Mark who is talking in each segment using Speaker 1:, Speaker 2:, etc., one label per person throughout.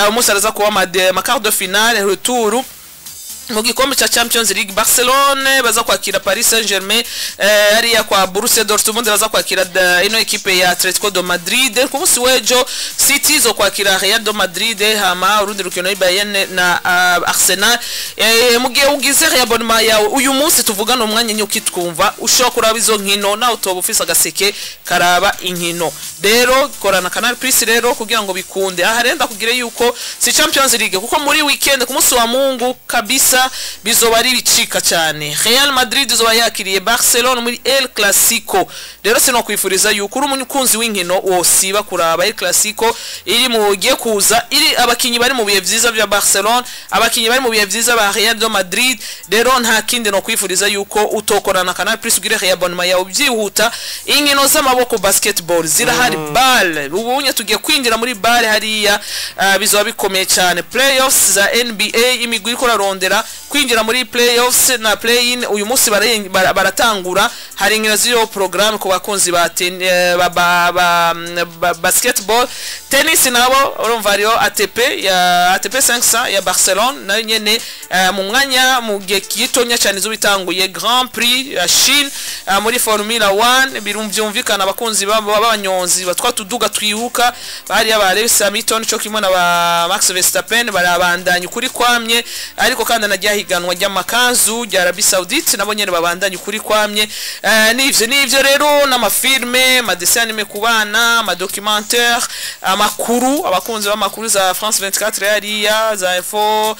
Speaker 1: Umunsi araza kuba ama quart de finale retour mu gikombe cha Champions League. Barcelone baza kwakira Paris Saint-Germain hariya kwa Borussia Dortmund baza kwakira ino ekipe ya Atletico de Madrid. Ku munsi w'ejo City zo kwakira Real de Madrid, hama urundi rukino ni Bayern na Arsenal. Mu gihe ugize réabonnement yawe uyu munsi tuvugana, umwanya nyine ukitwumva, ushobora kuraba izo nkino nawe utoba ufise agaseke karaba inkino. Rero korana Canal Plus rero kugira ngo bikunde. Aha rero ndakubwire yuko si Champions League, kuko muri weekend ku munsi wa Mungu kabisa bizoba ari bicika cyane. Real Madrid izoba yakiriye Barcelona muri El Clasico. Rero sinokwifuriza yuko uri umukunzi w'inkino wosiba kuraba El Clasico iri mu giye kuza, iri abakinyi bari mu bihe vyiza vya Barcelona, abakinyi bari mu bihe vyiza ba Real de Madrid. Rero nta kindi no kwifuriza yuko utokorana Canal Plus ugire réabonnement yawe byihuta. Inkino z'amaboko, basketball, zirahari, BAL, ubunye tugiye kwinjira muri BAL hariya, bizoba bikomeye cyane. Playoffs za NBA, imigwi iriko irarondera kwinjira muri playoffs na play-in, uyu munsi baratangura. Hari inkino ziriho programme ku bakunzi ba, ten, eh, ba, ba, ba, ba, basketball. Tennis nabo urumva hariho ATP ya ATP 500 ya Barcelone, nayo nyene mu mwanya mu gihe gitonya cyane izuba itanguye. Grand Prix ya Chine, muri Formula 1 birumvyumvikana, abakunzi b'abanyonzi batwa tuduga twihuka bariya ba Lewis Hamilton cyo kimwe na ba Max Verstappen barabandanya ukuri kwamye. Ariko kandi na ryahiganwa ry'amakanzu rya Arabie Saoudite nabo nyene babandanya ukuri kwamye. Nivyo rero n'amafilme, amadessin animé ku bana, amadocumentaire, amakuru, abakunzi b'amakuru za France 24 hariya, za Info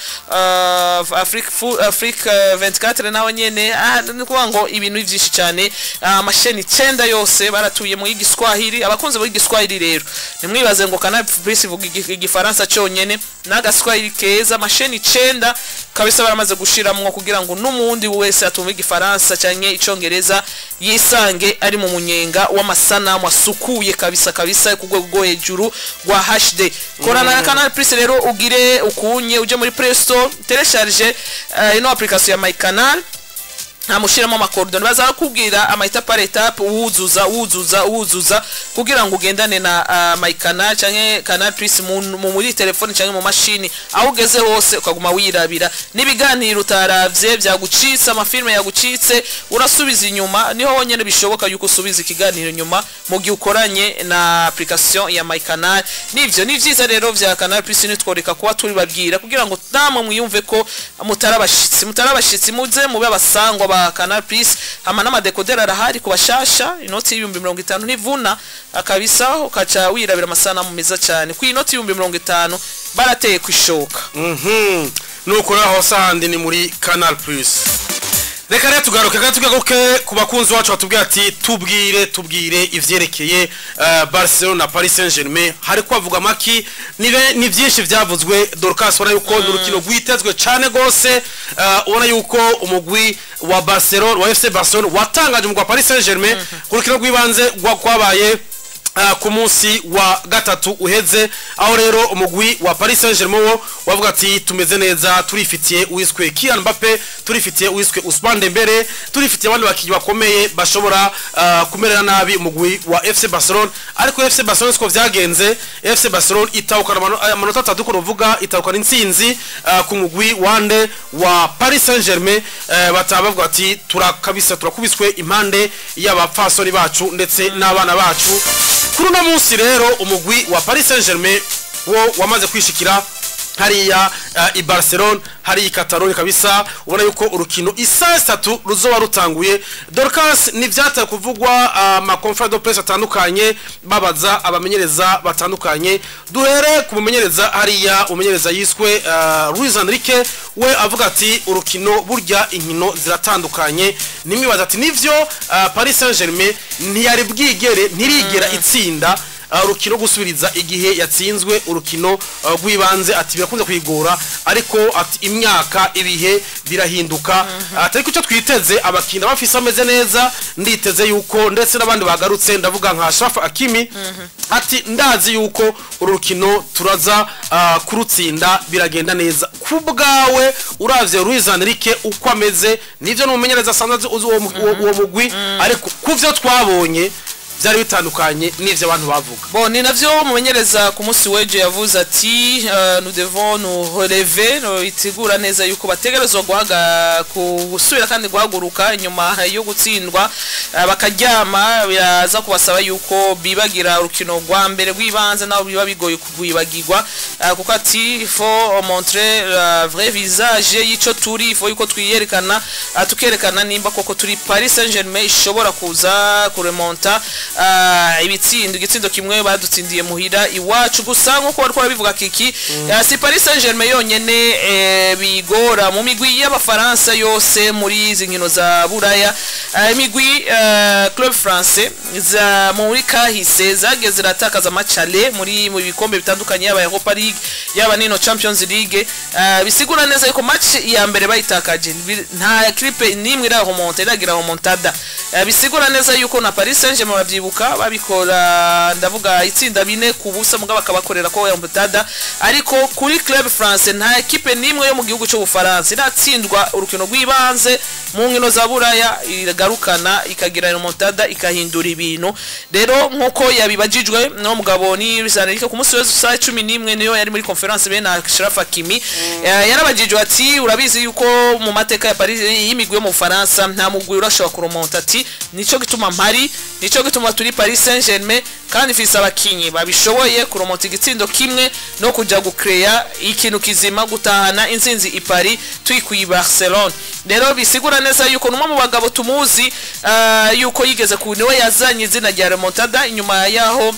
Speaker 1: Afrique, Afrique 24 naho nyene. Ni kuvuga ngo ibintu byinshi cyane. Amasheni 9 yose baratuye mu Igiswahili. Abakunzi b'Igiswahili rero nimwibaze ngo Canal Plus ivuga Igifaransa cyonyene, n'agaswahili keza. Amasheni 9 kabisa baramaze gushiramwo kugira ngo n'umundi wese atumva Igifaransa canke Icongereza yisange ari mu munyenga w'amasanamu asukuye kabisa kabisa ku rwego rwo hejuru rwa HD. Korana na Canal Plus rero, ugire ukunye uje muri Play Store, télécharge ino application ya My Canal, amushiramo amacoordonnées, bazakubwira ama étape par étape, wuzuza, wuzuza, wuzuza kugira ngo ugendane na My Canal canke Canal Plus muri telefone canke mu mashini, aho ugeze hose ukaguma wirabira n'ibiganiro utaravye byagucitse, amafilme yagucitse, urasubiza inyuma. Niho honyene bishoboka yuko usubiza ikiganiro inyuma mu gihe ukoranye na application ya My Canal. Nivyo ni vyiza rero vya Canal Plus, nitworeka kuba tubibabwira kugira ngo namwe mwiyumve ko mutarabashitsi, mutarabashitsi, muze mube abasangwa ba Canal Plus. Hama n'amadécodeur arahari ku bashasha, inoti y'50,000 ntivuna akabisa, ukaca wirabira amasanamu meza cyane ku inoti y'50,000, barateye kwishoka.
Speaker 2: Nuko rero aho sahandi ni muri Canal Plus. Reka rero tugaruke, reka tugaruke ku bakunzi bacu batubwira ati tubwire, tubwire ivyerekeye Barcelona na Paris Saint-Germain. Hari kwavuga maki nibe ni byinshi vyavuzwe. Dorcas, ubona yuko ni urukino rwitezwe cane gose. Ubona yuko umugwi wa Barcelona, wa FC Barcelona, watangaje umugwi wa Paris Saint-Germain ku rukino rw'ibanze rwa kwabaye ku munsi wa gatatu uheze, aho rero umugwi wa Paris Saint-Germain wo wavuga ati tumeze neza, turifitiye uwiswe Kylian Mbappe, turifitiye uwiswe Ousmane Dembele, turifitiye abandi bakinyi bakomeye bashobora kumerera nabi umugwi wa FC Barcelona. Ariko FC Barcelona siko vyagenze. FC Barcelona itahukana amanota 3, ko ruvuga itahukana intsinzi ku mugwi wande wa Paris Saint-Germain. Bataba bavuga ati turakabisa, turakubiswe impande y'abapfasoni bacu ndetse n'abana bacu. Kuri uno munsi rero umugwi wa Paris Saint-Germain wo wamaze kwishikira hariya i Barcelona, hari i Catalogne kabisa. Ubona yuko urukino isaha 3 ruzoba rutanguye. Dorcas, ni vyataye kuvugwa ama conférence de presse atandukanye, babaza abamenyereza batandukanye. Duhere ku mumenyereza hariya, umumenyereza yiswe Luis Enrique, we avuga ati urukino burya inkino ziratandukanye. Nimwibaza ati nivyo, Paris Saint-Germain ntiyari bwigere, ntirigera itsinda urukino gusubiriza igihe yatsinzwe urukino rw'ibanze, ati birakunze kwigora, ariko ati imyaka, ibihe birahinduka. Ati ariko icyo twiteze, abakinda bafise ameze neza, nditeze yuko ndetse n'abandi bagarutse, ndavuga nka Achraf Hakimi, ati ndazi yuko uru rukino turaza kurutsinda, biragenda neza. Ku bwawe uravye Luis Enrique uko ameze, nivyo n'umumenyereza asanzwe uzi uwo mugwi, ariko ku vyo twabonye Byari bitandukanye n'ivyo abantu bavuga.
Speaker 1: Bon, ni navyo mumenyereza ku munsi w'ejo yavuze ati nous devons nous relever, no itegura neza yuko bategerezwa guhaga gusubira kandi guhaguruka inyuma yo gutsindwa, bakaryama. Biraza kubasaba yuko bibagira urukino rwa mbere rw'ibanze, naho biba bigoye kugwibagirwa, kuko ati il faut montrer la vrai visage y'ico turi, il faut yuko twiyerekana, tukerekana nimba koko turi Paris Saint-Germain ishobora kuza kuremonta ibitsindo, igitsindo kimwe badutsindiye muhira iwacu. Gusa nkuko bariko barabivuga kiki, si Paris Saint-Germain yonyene bigora mu migwi y'Abafaransa yose muri izi nkino za Buraya. Imigwi club français za muri kahise zagiye ziratakaza amacale muri mu bikombe bitandukanye, yaba Europa League, yaba nino Champions League. Bisigura neza yuko match ya mbere bayitakaje, nta équipe nimwe iraremonta, iragira remontada. Bisigura neza yuko na Paris Saint-Germain bavyibuka babikora, ndavuga itsinda 4-0, mugabo bakabakorera ko remontada. Ariko kuri club français nta équipe nimwe yo mu gihugu cy'u Bufaransa iratsindwa urukino rw'ibanze mu nkino za Buraya iragarukana ikagira remontada ikahindura ibintu. Rero nkuko yabibajijwe no mugabo ni Luis Enrique ku munsi w'ejo saa 11, niyo yari muri conférence be na Achraf Hakimi, yarabajijwe ati urabizi yuko mu mateka ya Paris y'imigwi yo mu Bufaransa nta mugwi urashobora kuremonta, ati nico gituma mpari, nico gituma turi Paris Saint-Germain, kandi ifise abakinyi babishoboye kuremonta igitsindo kimwe no kuja gucrea ikintu kizima, gutahana intsinzi i Paris tuyikuye i Barcelone. Rero bisigura neza yuko numwe mu bagabo tumuzi yuko yigeze ku niwe yazanye izina rya remontada inyuma yaho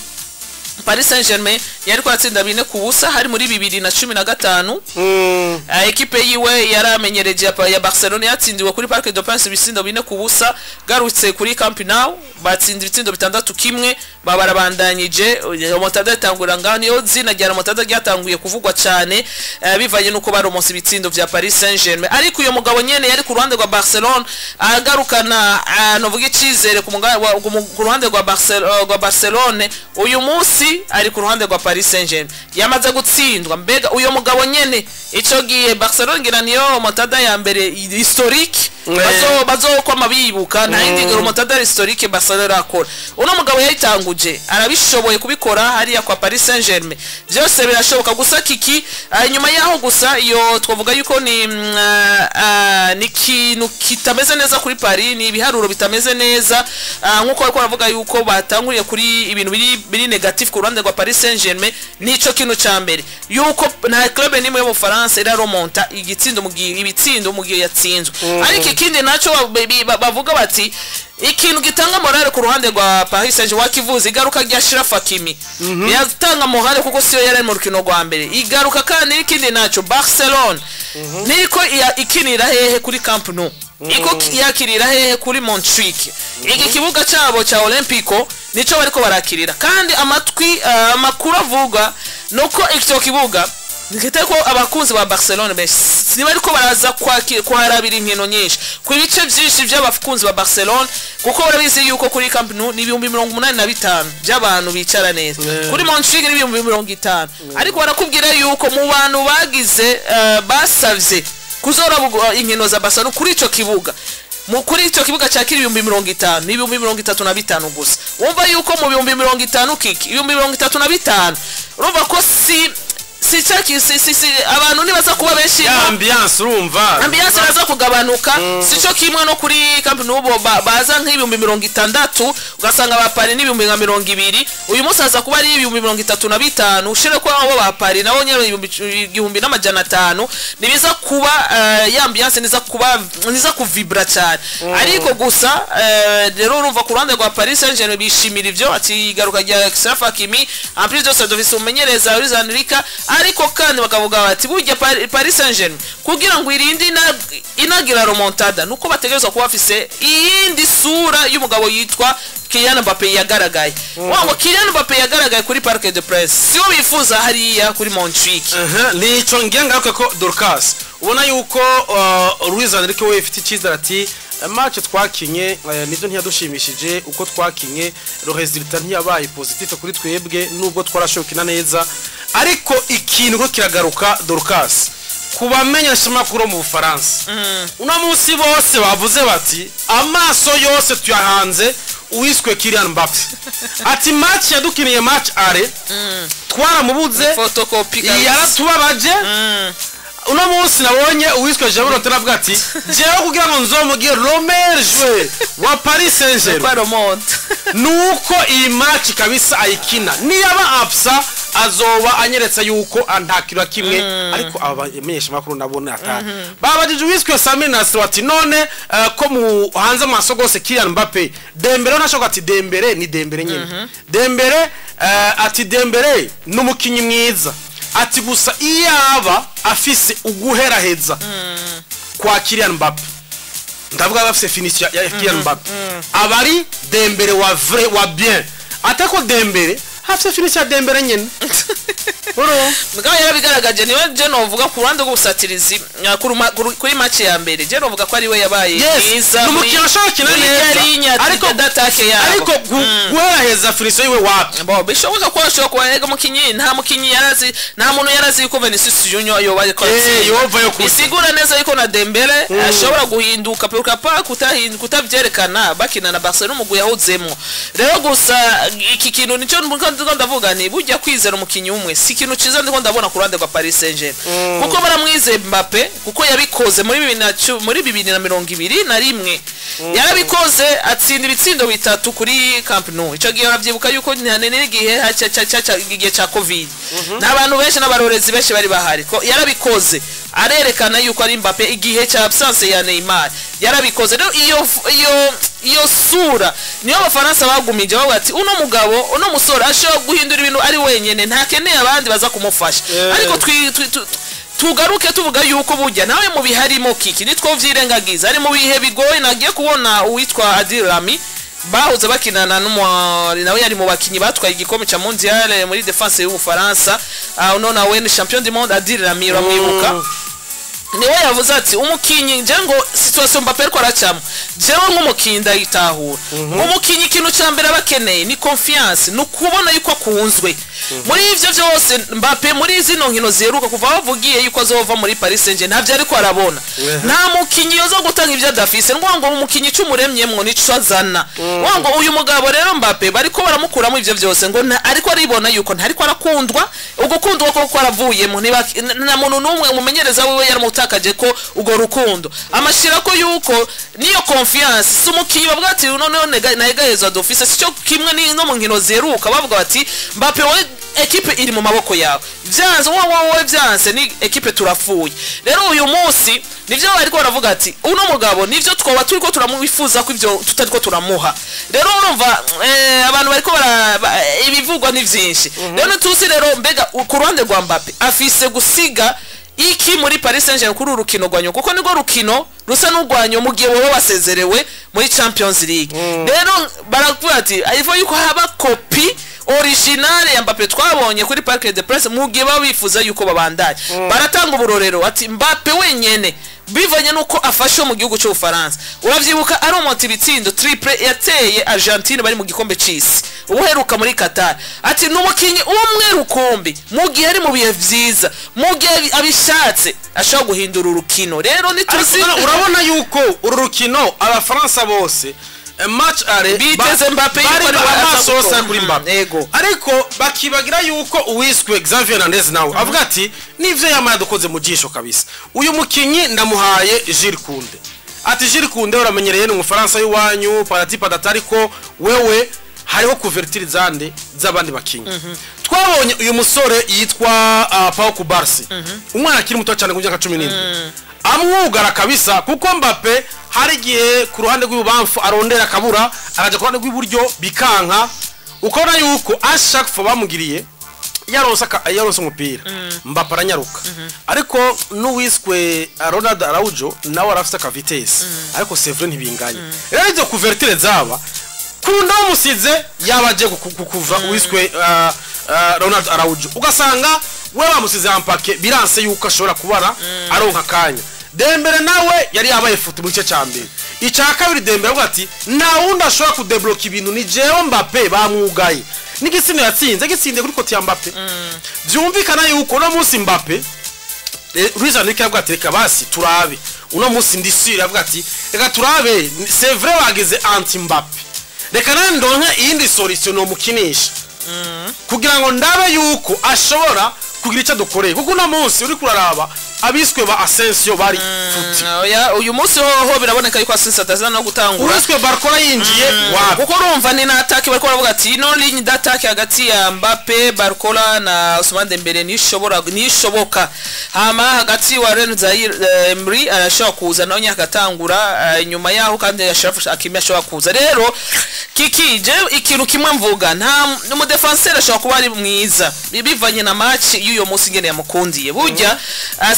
Speaker 1: Paris Saint-Germain yari kwatsinda 4-0, hari muri 2015. Ekipe yiwe yaramenyereje ya Barcelona yatsindiwe kuri Parc des Princes ibitsindo 4-0, garutse kuri Camp Nou batsinda ibitsindo 6-1, babarabandanyije remontada itangura ngaho. Niyo zina rya remontada ryatanguye kuvugwa cyane, bivanye nuko baromonse ibitsindo vya Paris Saint-Germain. Ariko uyo mugabo nyene yari ku ruhande rwa Barcelona agarukana, novuga icizere ku ruhande rwa Barcelone, uyu munsi ari ku ruhande rwa Paris Saint-Germain yamaze gutsindwa. Mbega uyo mugabo nyene ico gihe Barcelona ngira niyo remontada ya mbere historique bazokwama bibuka, nta yindi remontada historique Barcelona irakora. Uno mugabo yayitanguje arabishoboye kubikora hariya kwa Paris Saint-Germain, byose birashoboka. Gusa kiki, nyuma yaho gusa iyo twavuga yuko ni ikintu kitameze neza kuri Paris, ni ibiharuro bitameze neza, nkuko bariko baravuga yuko batanguriye kuri ibintu biri négatif ku ruhande rwa Paris Saint-Germain. Nico kintu ca mbere yuko nta club nimwe yo mu Faransa iraremonta igitsindo mu gihe ibitsindo mu gihe yatsinzwe. Ariko ikindi naco bavuga bati ikintu gitanga morale ku ruhande rwa Paris Saint-Germain, wakivuze, igaruka rya Achraf Hakimi yatanga morale kuko siyo yari mu rukino rwa mbere igaruka. Kandi n'ikindi naco, Barcelona niko ikinira hehe? Kuri Camp Nou. Iko yakirira hehe? Kuri Montjuic. Iki kibuga cyabo cya Olympico nico bariko barakirira, kandi amatwi amakuru avuga nuko icyo kibuga nikite ko abakunzi ba Barcelona benshi nibariko baraza kuharabira inkino nyinshi ku bice byinshi by'abakunzi ba Barcelona, kuko barabizi yuko kuri Camp Nou ni 85,000 by'abantu bicara neza, kuri Montjuic ni 50,000. Ariko barakubwira yuko mu bantu bagize basavye kuzora inkino za Barcelona kuri ico kibuga, mu kuri icyo kibuga cyakira 50,000, ni 35,000 gusa. Wumva yuko mu 50,000 kiki, 35,000, urumva ko si cyaki si abantu nibaza kuba benshi.
Speaker 2: Ya ambiance urumva.
Speaker 1: Ambiance iraza kugabanuka. Sico kimwe no kuri Camp Nou baza nk'60,000, ugasanga ba Paris n'20,000. Uyu munsi haza kuba ari 35,000, ushire ko abo ba Paris nabo nyene 1,500, nibiza kuba ya ambiance niza kuba niza kuvibra cyane. Ariko gusa rero urumva ku ruhande rwa Paris Saint-Germain bishimira ivyo ati igaruka rya Achraf Hakimi, en plus de ça dufise umumenyereza Luis Enrique. Ariko kandi bakavuga bati burya Paris Saint-Germain kugira ngo irinde inagira remontada nuko bategerezwa kuba bafise iyindi sura y'umugabo yitwa Kylian Mbappe yagaragaye. Wango Kylian Mbappe yagaragaye kuri Parc des Princes siyo bifuza hariya kuri Montjuic.
Speaker 2: Aha, nico ngira ngaruke ko Dorcas ubona yuko Luis Enrique we ifite icyizere ati match twakinye nivyo ntiyadushimishije uko twakinye, le résultat ntiyabaye positif kuri twebwe nubwo twarashoboye gukina neza. Ariko ikintu ko kiragaruka Dorcas, kubamenyesha makuru mu Bufaransa uno munsi bose bavuze bati amaso yose tuyahanze Uwiswe Kylian Mbappe ati match yadukiniye, match aller, twaramubuze.
Speaker 1: Photocopie kabisa.
Speaker 2: Yaratubabaje. Uno munsi nabonye uwiswe Jean Rotten avuga ati jewe kugira ngo nzomugire le meilleur joueur wa Paris Saint-Germain
Speaker 1: kwa remonte
Speaker 2: nuko iyi match kabisa ayikina, niyaba absent azoba anyeretse yuko nta kintu na kimwe. Ariko aba bamenyesha makuru nabona ata babajije uwiswe Samir Nasri ati none ko mu hanze amaso gose Kylian Mbappe, Dembele nashaka? Ati Dembele ni Dembele nyine. Dembele ati Dembele n'umukinyi mwiza, ati gusa iyaba afise uguheraheza kwa Kylian Mbappe, ndavuga bafise finition ya Kylian Mbappe, abari Dembele wa vrai wa bien, atako Dembele afise finition ya Dembele nyene. Uro
Speaker 1: Mugabo yarabigaragaje, niwe je novuga ku ruhande rw'ubusatirizi kuri match ya mbere, je novuga ko ari we yabaye mwiza
Speaker 2: ni umukinnyi ashobora gukina neza
Speaker 1: ariko d'attaque yabo.
Speaker 2: Ariko guheraheza finition yiwe wapi.
Speaker 1: Bo bishoboka ko ashobora kuba ega mukinyi, nta mukinyi yarazi, nta muntu yarazi yuko Vinicius Junior yoba ariko
Speaker 2: Yova yo kurya.
Speaker 1: Bisigura neza yuko na Dembele ashobora guhinduka pourquoi pas kutavyerekana bakina na Barcelona, umugwi yahozemwo. Rero gusa iki kintu nico ndiko ndavuga, ni burya kwizera umukinyi umwe si ikintu ciza ndiko ndabona ku ruhande rwa Paris Saint-Germain, kuko baramwizeye Mbappe kuko yabikoze muri 2021, yarabikoze atsinda ibitsindo bitatu kuri Camp Nou. Ico gihe uravyibuka yuko n'igihe igihe ca Covid nta bantu benshi n'abarorezi benshi bari bahari, ko yarabikoze arerekana yuko ari Mbappe. Igihe ca absence ya Neymar yarabikoze. Rero iyo sura niyo Abafaransa bagumije bavuga ati uno mugabo, uno musore ashobora guhindura ibintu ari wenyene, ntakeneye abandi baza kumufasha. Ariko tugaruke tuvuga yuko burya nawe mu bihe arimo kiki nitwo vyirengagiza, ari mu bihe bigoye. Nagiye kubona uwitwa Adil Rami bahoze bakinana nawe yari mu bakinyi batwaye igikombe ca mondial muri défense y'Ubufaransa. Uno nawe ni champion du monde, Adil Rami uramwibuka, niwe yavuze ati umukinyi nje ngo situation Mbappe ariko aracamo, jewe nk'umukinyi ndayitahura. Umukinyi ikintu ca mbere aba akeneye ni confiance, ni ukubona yuko akunzwe. Muri ivyo vyose Mbappe muri zino nkino ziheruka kuva bavugiye yuko azova muri Paris Saint-Germain ntavyo ariko arabona. Nta mukinyi yoza gutanga ivyo adafise, ngo umukinyi ico umuremyemwo nico azana. Ngo uyu mugabo rero Mbappe bariko baramukuramo ivyo vyose, ngo ariko aribona yuko ntariko arakundwa, ugukundwa koko aravuyemo, nta muntu n'umwe umumenyereza wiwe yaramutakaje ko urwo rukundo amashira ko yuko niyo confiance. Si umukinyi bavuga ati noneho negahezwa d'office, sico kimwe ni no mu nkino ziheruka bavuga bati Mbappe wowe équipe iri mu maboko yawe, vyanze wowe vyanse ni équipe turapfuye. Rero uyu munsi nivyo bariko baravuga ati uno mugabo nivyo twoba turiko turamwifuza ko ivyo tutariko turamuha. Rero urumva abantu bariko ibivugwa ni vyinshi. Rero tuzi rero mbega ku ruhande rwa Mbappe afise gusiga iki muri Paris Saint-Germain kuri uru rukino rwanyu, kuko nirwo rukino rusa n'urwanyu mu gihe wowe wasezerewe muri Champions League. Rero baravuga ati il yuko haba copie originale ya Mbappe twabonye kuri Parc des Princes mu gihe baba bifuza yuko babandanya. Baratanga uburorero ati Mbappe wenyene bivanye nuko afashe mu gihugu cy'Ubufaransa, uravyibuka aromonta ibitsindo triple yateye Argentine bari mu gikombe c'isi ubuheruka muri Qatar, ati n'umukinyi umwe rukumbi mu gihe ari mu bihe vyiza, mu gihe abishatse ashobora guhindura urukino. Rero nituzi
Speaker 2: Ariko urabona yuko uru rukino Abafaransa bose match aller
Speaker 1: biteze Mbappe yuko
Speaker 2: bari
Speaker 1: ari we aza
Speaker 2: amaso yose
Speaker 1: gukora.
Speaker 2: ari kuri Mbappe. Ariko bakibagira yuko uwiswe Xavier Hernandez nawe avuga ati nivyo yamaye dukoze mu jisho kabisa, uyu mukinyi ndamuhaye Jules Koundé. Ati Jules Koundé uramenyereye, ni Umufaransa y'iwanyu, patati patata, ariko wewe hariho couverture zande z'abandi bakinyi. Twabonye uyu musore yitwa Pau Cubarsi, umwana akiri muto cyane ku myaka 17, amwugara kabisa, kuko Mbappe hari igihe ku ruhande rw'ibubamfu arondera akabura, akaja ku ruhande rw'iburyo bikanka, ukabona yuko à chaque fois bamugiriye yaronse umupira Mbappe aranyaruka. Ariko n'uwiswe Ronald Araujo nawe arafite aka vitesse, ariko c'est vrai ntibinganye. Rero izo couverture zaba kunda umusize yabaje kuva uwiswe Ronald Araujo, ugasanga we bamusize ampake biranse yuko ashobora kubara aronka akanya. Dembele nawe yari yabaye futu mu gice cya mbere. Icya kabiri Dembele avuga ati nta wundi ashobora kudebloka ibintu ni jewe Mbappe, bamwugaye n'igitsina yatsinze gitsinze kuri côté ya Mbappe. Byumvikana yuko uno munsi Mbappe, Luis Enrique avuga ati reka basi turabe uno munsi, ndi sûr, avuga ati reka turabe, c'est vrai bagize anti Mbappe. Reka nande ndonke iyindi solution no mukinisha kugira ngo ndabe yuko ashobora kugira icyo dukoreye, kuko uno munsi uri kuraraba abiswe ba Asensio bari futi.
Speaker 1: Oya, uyu munsi hoho biraboneka yuko Asensio ataza no gutangura.
Speaker 2: Uwiswe Barcola yinjiye wapi?
Speaker 1: Kuko urumva ni na attaque bariko baravuga ati ino ligne d'attaque hagati ya Mbappe, Barcola na Ousmane Dembele nishobora nishoboka. Hama hagati wa Warren Zaire Emery arashobora kuza nawe nyine agatangura, inyuma yaho kandi Achraf Hakimi ashobora kuza. Rero kiki je ikintu kimwe mvuga, nta umudefenseur ashobora kuba ari mwiza bivanye na match y'uyo munsi ingene yamukundiye. Burya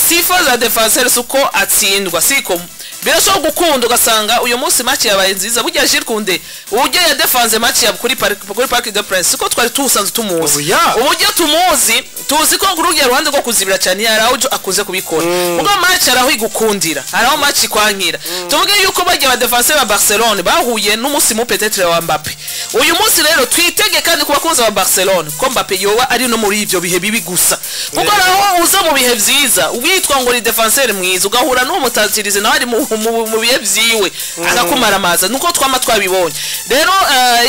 Speaker 1: sifa za defenseur suko atsindwa, siko birashobora gukunda ugasanga uyu munsi match yabaye nziza. Burya Jules Koundé uburyo ya defense match ya kuri Parc des Princes siko twari tusanzwe tumuzi.
Speaker 2: Oya.
Speaker 1: Uburyo tumuzi, tuzi ko kuri urya ruhande rwo kuzibira cyane Araujo akunze kubikora, ubwo match araho igukundira, araho match ikwankira. Tuvuge yuko bajya ba defenseur ba Barcelone bahuye n'umunsi mu peut-être wa Mbappe uyu munsi. Rero twitege kandi ku bakunzi ba Barcelone ko Mbappe yoba ari no muri ivyo bihe bibi gusa, kuko araho uza mu bihe vyiza witwa ngo ni defenseur mwiza, ugahura n'uwo mutatirize nawe ari mu bihe vyiwe akakumara amaza, nuko twama twabibonye. Rero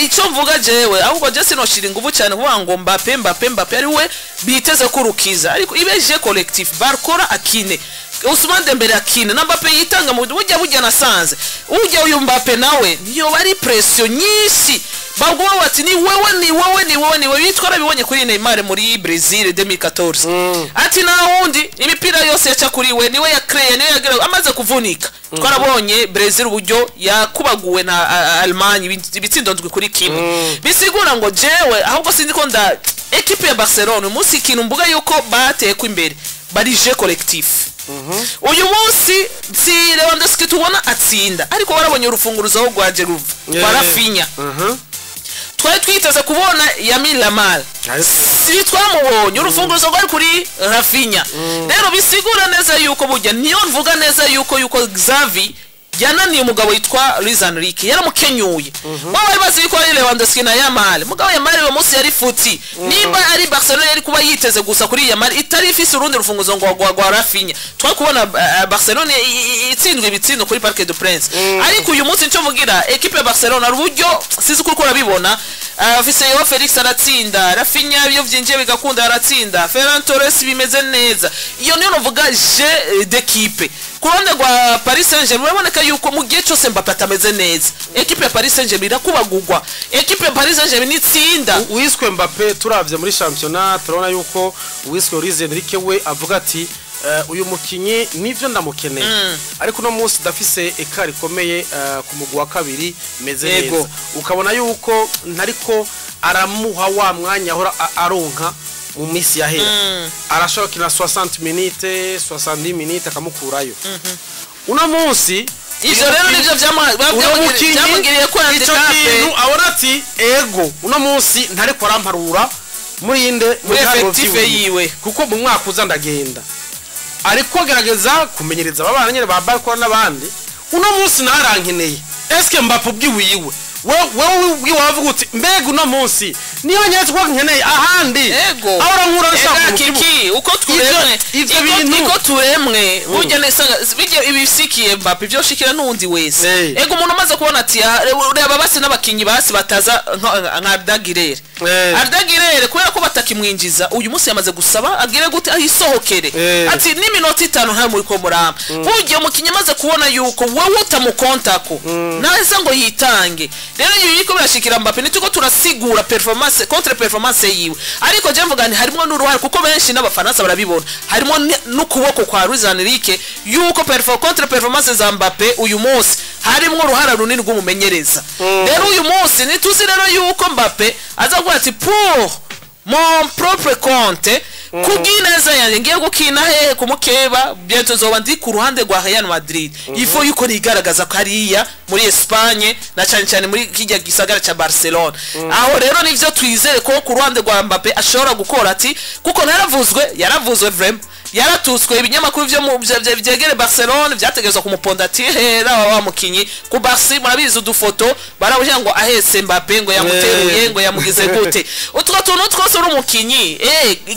Speaker 1: icyo mvuga jewe, ahubwo je sinoshira inguvu cyane kuvuga ngo Mbappe, Mbappe, Mbappe ari we biteze kurukiza, ariko ibe jeu collectif. Barcola akine, Ousmane Dembele akine na Mbappe yitanga mu burya nasanze ujya uyu Mbappe nawe niyo bari pression nyinshi, baguma bati ni wewe, ni wewe, ni wewe, ni wewe. Bitwara bibonye kuri Neymar muri Brazil 2014, ati nta wundi, imipira yose yaca kuri we, niwe ya créé, niwe yagira. Amaze kuvunika twarabonye Brazil uburyo yakubaguwe na Allemagne ibitsindo 7-1. Bisigura ngo jewe ahubwo sinzi ko nda equipe ya Barcelona umunsi ikintu mbuga yuko bateye ko imbere bari jeu collectif. Uyu munsi si Lewandowski tubona atsinda, ariko warabonye urufunguruzo aho rwaje ruva rwa Raphinha. Twari twiteze kubona Lamine Yamal, si twamubonye, urufunguruzo rwari kuri Raphinha. Rero bisigura neza yuko burya niyo mvuga neza yuko Xavi yananiye umugabo witwa Luis Enrique, yaramukenyuye. Bo bari bazi yuko ari Lewandowski na Yamal, mugabo Yamal uwo munsi yari futi. Nimba ari Barcelona yari kuba yiteze gusa kuri Yamal, itari ifise urundi rufunguzo ngo rwa Raphinha, twari kubona Barcelona itsindwa ibitsindo kuri Parc des Princes. Ariko uyu munsi nicyo mvugira equipe ya Barcelona uburyo sizi uko urabibona, afise Joao Felix aratsinda, Raphinha iyo vyinjiye bigakunda aratsinda, Ferran Torres bimeze neza. Iyo niyo novuga jeu d'équipe. Ku ruhande rwa Paris Saint-Germain uraboneka yuko mu gihe cyose Mbappe atameze neza, equipe ya Paris Saint-Germain irakubagugwa, equipe ya Paris Saint-Germain nitsinda.
Speaker 2: Uwiswe Mbappe turavye muri championnat turabona yuko uwiswe Luis Enrique we avuga ati uyu mukinyi nivyo ndamukeneye, ariko uno munsi ndafise eka rikomeye ku mugwi wa kabiri meze neza. Ukabona yuko ntariko aramuha wa mwanya ahora aronka mu minsi yahera. Arashobora gukina 60 minutes, 70 minutes, akamukurayo. Uno munsi
Speaker 1: Ivyo rero nivyo
Speaker 2: uno mukinyi
Speaker 1: byamugiriye ko
Speaker 2: ico
Speaker 1: handicap.
Speaker 2: kintu abona ati ego uno munsi ntariko aramparura muri inde
Speaker 1: muri
Speaker 2: biharuro
Speaker 1: effectif
Speaker 2: vyiwe.
Speaker 1: Yiwe.
Speaker 2: Kuko mu mwaka uza ndagenda, ariko agerageza kumenyereza abana nyene ba Barcola n'abandi. Uno munsi narankeneye. Eske Mbappe ubwiwiwe wewe ubwiwe wavuga uti mbega uno munsi niyo nyeretse ko nkeneye ahandi
Speaker 1: Ego.
Speaker 2: aho urankura nshaka
Speaker 1: Ega
Speaker 2: mu kibuga.
Speaker 1: kiki uko turemwe
Speaker 2: Ivyo bintu.
Speaker 1: Iko turemwe burya nesa bijya ibisikiye Mbappe ibyo shikira n'undi wese. Ego, umuntu umaze kubona ati reba basi n'abakinyi basi bataza nka Arda Güler. Arda Güler kubera ko batakimwinjiza uyu munsi yamaze gusaba agire gute ahisohokere, ati n'iminota 5 nta muri ko muramba. Burya umukinyi amaze kubona yuko wowe utamukontako naza ngo yitange. Rero ibi biriko birashikira Mbappe nituko turasigura performance contre performance yiwe, ariko je mvuga nti harimo n'uruhare, kuko benshi n'abafaransa barabibona, harimo n'ukuboko kwa Luis Enrique yuko contre performance za Mbappe uyu munsi harimo uruhara runini rw'umumenyereza. Rero uyu munsi ntituzi rero yuko Mbappe aza kuvuga ati pour mon propre compte, kubw'ineza yanjye ngiye gukina hehe ku mukeba, bientôt nzoba ndi ku ruhande rwa Real Madrid. Il faut yuko nigaragaza ko hariya muri Espagne na cyane cyane muri kijya gisagara ca Barcelona. Aho rero nivyo twizere ko ku ruhande rwa Mbappe ashobora gukora, ati kuko naravuzwe, yaravuzwe vraiment, yaratutswe ibinyamakuru vyo mu vyegere Barcelone vyategerezwa kumuponda ati hera wa mukinyi ku Barca. Murabizi udufoto baravuga ngo ahetse Mbappe, ngo yamuteruye, ngo yamugize gute, utwo tuntu twose. Uri umukinyi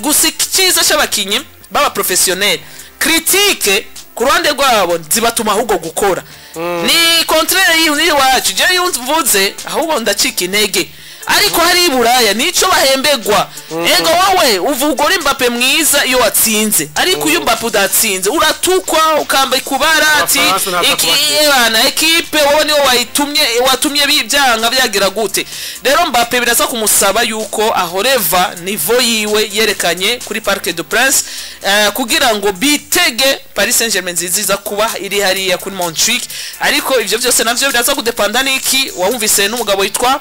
Speaker 1: gusa icyiza c'abakinyi baba professionnel, critique ku ruhande rwabo zibatuma ahubwo gukora ni Contraire y'iwacu, je iyo mvuze ahubwo ndacika intege, ariko hari i Buraya nico bahembegwa. Ego, wowe uvuga uri Mbappe mwiza iyo watsinze, ariko iyo Mbappe udatsinze uratukwa, ukamba ikubara ati
Speaker 2: Abafaransa ntabwo
Speaker 1: iki
Speaker 2: kubakira.
Speaker 1: Ebana, ekipe wowe niwe wayitumye, watumye byanga byagira gute. Rero Mbappe biraza kumusaba yuko ahoreva niveau yiwe yerekanye kuri Parc des Princes, kugira ngo bitege Paris Saint-Germain nziza iza kuba iri hariya kuri Montjuic. Ariko ivyo byose navyo biraza kudepanda n'iki wumvise n'umugabo witwa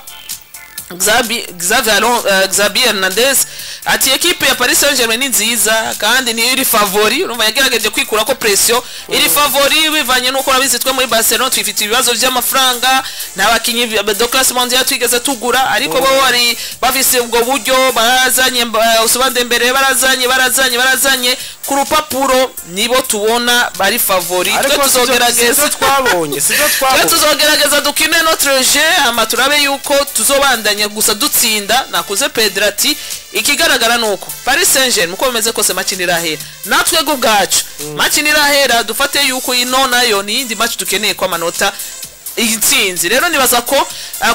Speaker 1: Xavi Hernandez, ati ekipe ya Paris Saint-Germain ni nziza kandi niyo iri favori. Urumva yagerageje kwikura ko pression, iri favori bivanye nuko urabizi twe muri Barcelona twifite ibibazo by'amafaranga, nta bakinyi de classe mondiale twigeze tugura, ariko bo bari bafise ubwo buryo, barazanye Ousmane Dembele, barazanye barazanye barazanye. Ku rupapuro nibo tubona bari favori. Twe
Speaker 2: Ariko
Speaker 1: tuzogerageza
Speaker 2: sivyo twabonye, sivyo
Speaker 1: twe
Speaker 2: twabonye.
Speaker 1: Tuzogerageza dukine notre jeu, hama turabe yuko tuzobandanya gusa dutsinda. Nakuze Pedro ati ikigaragara nuko Paris Saint-Germain, uko bimeze kose, match ntirahera, natwe ubwacu match ntirahera. Dufate yuko ino nayo ni iyindi match dukeneye ko amanota, intsinzi. Rero nibaza ko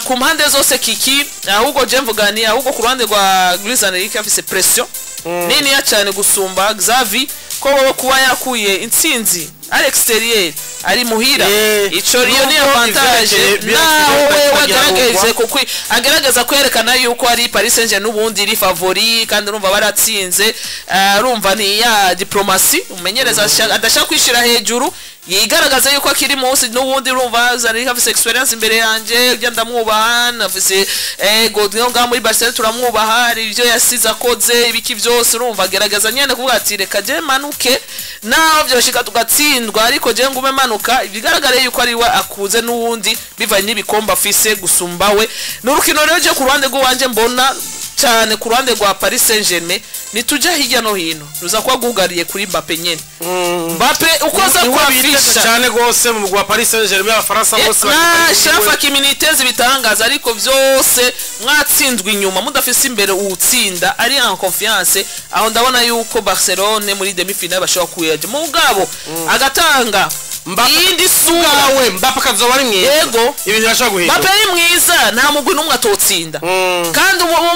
Speaker 1: ku mpande zose kiki, ahubwo je mvuga ni ahubwo ku ruhande rwa Luis Enrique afise pression niniya cyane gusumba Xavi, ko wowe kuba yakuye intsinzi à l'extérieur, ari muhira, ico iyo ni
Speaker 2: nubwo
Speaker 1: avantage.
Speaker 2: ivyerekeye
Speaker 1: Naho wewe
Speaker 2: bitagira
Speaker 1: agerageze
Speaker 2: gukwa.
Speaker 1: kuko agerageza kwerekana yuko ari Paris Saint-Germain n'ubundi iri favori, kandi urumva baratsinze. Urumva ni ya diplomatie umenyereza adashaka kwishira hejuru, yigaragaza yuko akiri munsi n'ubundi. Urumva Zarika afise experience imbere yanje, ujya ndamwubaha, afise ego ngaha muri Barcelona turamwubaha, hari ibyo yasize akoze, ibiki byose. Urumva agerageza nyene kuvuga ati reka je manuke, naho byoshika tugatsindwa, ariko je ngume manuka, bigaragare yuko ari we akuze n'uwundi bivanye n'ibikombe afise gusumba we. Ni urukino rero je ku ruhande rw'iwanje mbona cyane ku ruhande rwa Paris Saint-Germain, nituja hirya no hino ruza kuba rwugariye kuri Mbappe nyene. Mbappe uko aza
Speaker 2: Niwe biteze
Speaker 1: kwafisha
Speaker 2: cyane rwose mu mugwi wa Paris Saint-Germain, Abafaransa bose
Speaker 1: na shafa kiminitezi bitangaza, ariko byose mwatsinzwe inyuma mudafise imbere uwutsinda ari en confiance. Aho ndabona yuko Barcelone muri demi finale bashobora kuyaja mugabo agatanga
Speaker 2: Mbappe
Speaker 1: iyindi sura.
Speaker 2: Bwawe Mbappe kazoba ari mwiza.
Speaker 1: Yego.
Speaker 2: Ibintu birashobora guhinduka.
Speaker 1: Mbappe ari mwiza, nta mugwi n'umwe atotsinda, kandi uwo